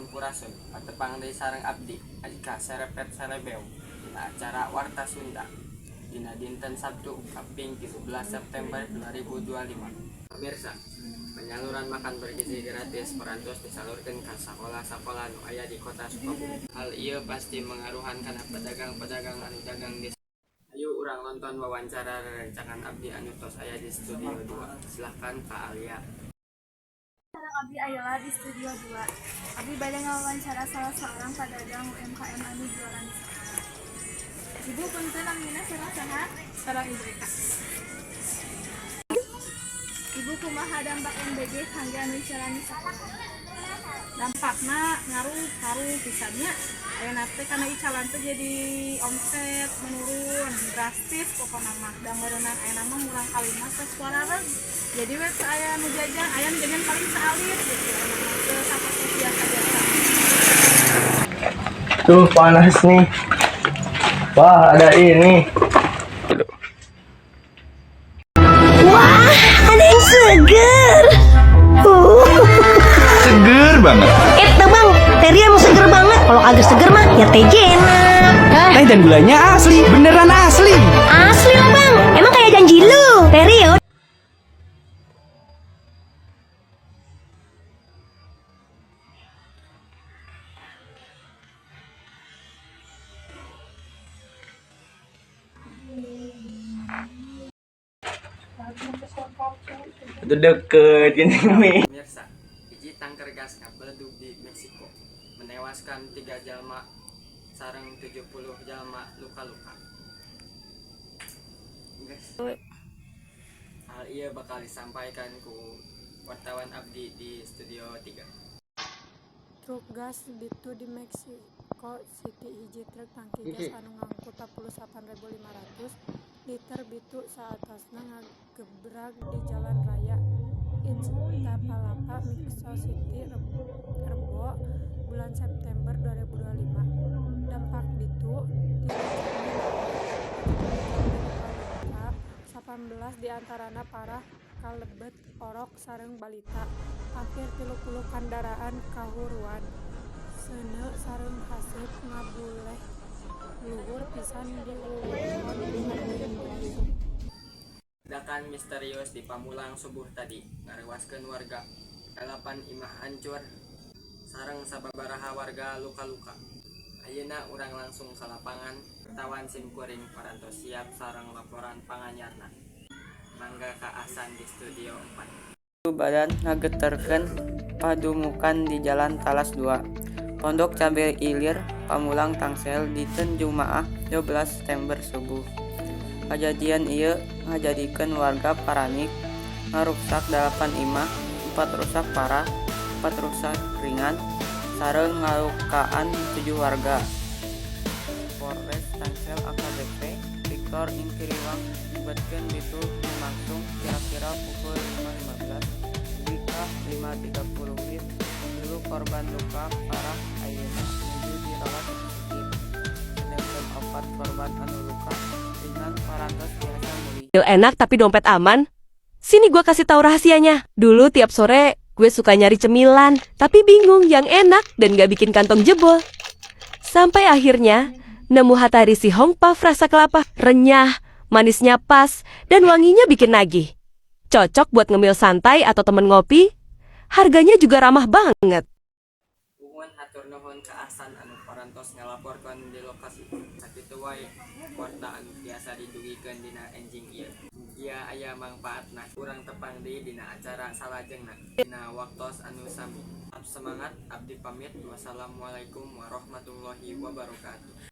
Sampurasun, patepang deui sareng abdi Azka Serepet Sarebew dina acara Warta Sunda dina dinten Sabtu kaping 13 September 2025. Pemirsa, penyaluran makan bergizi gratis parantos disalurkeun ka sakola-sakola nu aya di Kota Sukabumi. Hal ieu pasti mangaruhan kana pedagang-pedagang anu dagang di. Ayo urang nonton wawancara rerencangan abdi anu tos aya di studio 2. Silahkan, Kak Alia. Sareng abdi Ayla di studio 2. Abdi bade ngawawancara salah seorang pedagang UMKM anu jualan di sekolah. Ibu, punten, namina sareng saha? Sareng Ibu Eka. Ibu, kumaha dampak MBG kangge anu icalan di sekolah? Dampakna ngaruh ngaruh pisan nya. Ayeuna teh karena icalan teh jadi omset menurun drastis pokokna mah. Da meureunan ayeuna mah murangkalihna tos warareg. Jadi we teu aya nu jajan, aya nu jajan paling saalit gitu. Ayeuna mah teu sapertos biasa-biasa. Tuh, panas nih. Wah, ada ini. Wah, ada yang seger. Seger banget. Itu bang, Teri emang seger banget. Kalau kagak seger mah ya teh jenak. Teh dan gulanya asli, beneran asli. Asli lah bang, emang kayak janji lu. Teri ya. Itu deket gini nih. Pemirsa, hiji tanker gas ngabeledug di Meksiko menewaskan tiga jalma sareng 70 jalma luka-luka. Guys, hal ieu bakal disampaikan ku wartawan abdi di studio 3. Truk gas bitu di Mexico City. Hiji truk tangki gas anu ngangkut 48.500 liter bitu saatosna ngagebrag di Jalan Raya Iztapalapa, Mexico City, Rebo, bulan September 2025. Dampak bitu, tilu jalmi maot, 70 jalmi luka-luka, 18 diantarana parah kalebet orok sareng balita. Hampir 30 kandaraan kahuruan. Seuneu sareng haseup ngabuleh luhur pisan di wewengkon Mexico. Ledakan misterius di Pamulang subuh tadi ngarewaskeun warga. Dalapan imah hancur sareng sababaraha warga luka-luka. Ayeuna urang langsung ka lapangan, wartawan simkuring parantos siap sareng laporan panganyarna. Mangga ka Ahsan di studio 4. Badan ngageterkeun padumukan di Jalan Talas 2, Pondok Cabe Ilir, Pamulang, Tangsel, dinten Jumaah 12 September subuh. Kajadian ieu ngajadikeun warga paranik, ngaruksak 8 imah, 4 rusak parah, 4 rusak ringan, sareng ngalukaan 7 warga. Polres Tangsel AKBP Victor Inkiriwang nyebutkeun bitu lumangsung kira-kira pukul 5.15 dugi ka 5.30 WIB. 3 korban luka parah ayeuna nuju dirawat di sakit. Sedengkeun opat korban anu luka ringan parantos tiasa mulih. Enak tapi dompet aman? Sini gua kasih tahu rahasianya. Dulu tiap sore gue suka nyari cemilan, tapi bingung yang enak dan gak bikin kantong jebol. Sampai akhirnya nemu Hatari si Hong Puff rasa kelapa, renyah, manisnya pas, dan wanginya bikin nagih. Cocok buat ngemil santai atau temen ngopi. Harganya juga ramah banget. Uhun, hatur nuhun ka Ahsan anu parantos ngalaporkeun di lokasi. Sakitu wae warta anu tiasa didugikeun dina enjing ieu. Mugia aya mangpaatna. Urang tepang deui dina acara salajengna dina waktos anu sami. Tetap semangat, abdi pamit. Wassalamualaikum warahmatullahi wabarakatuh.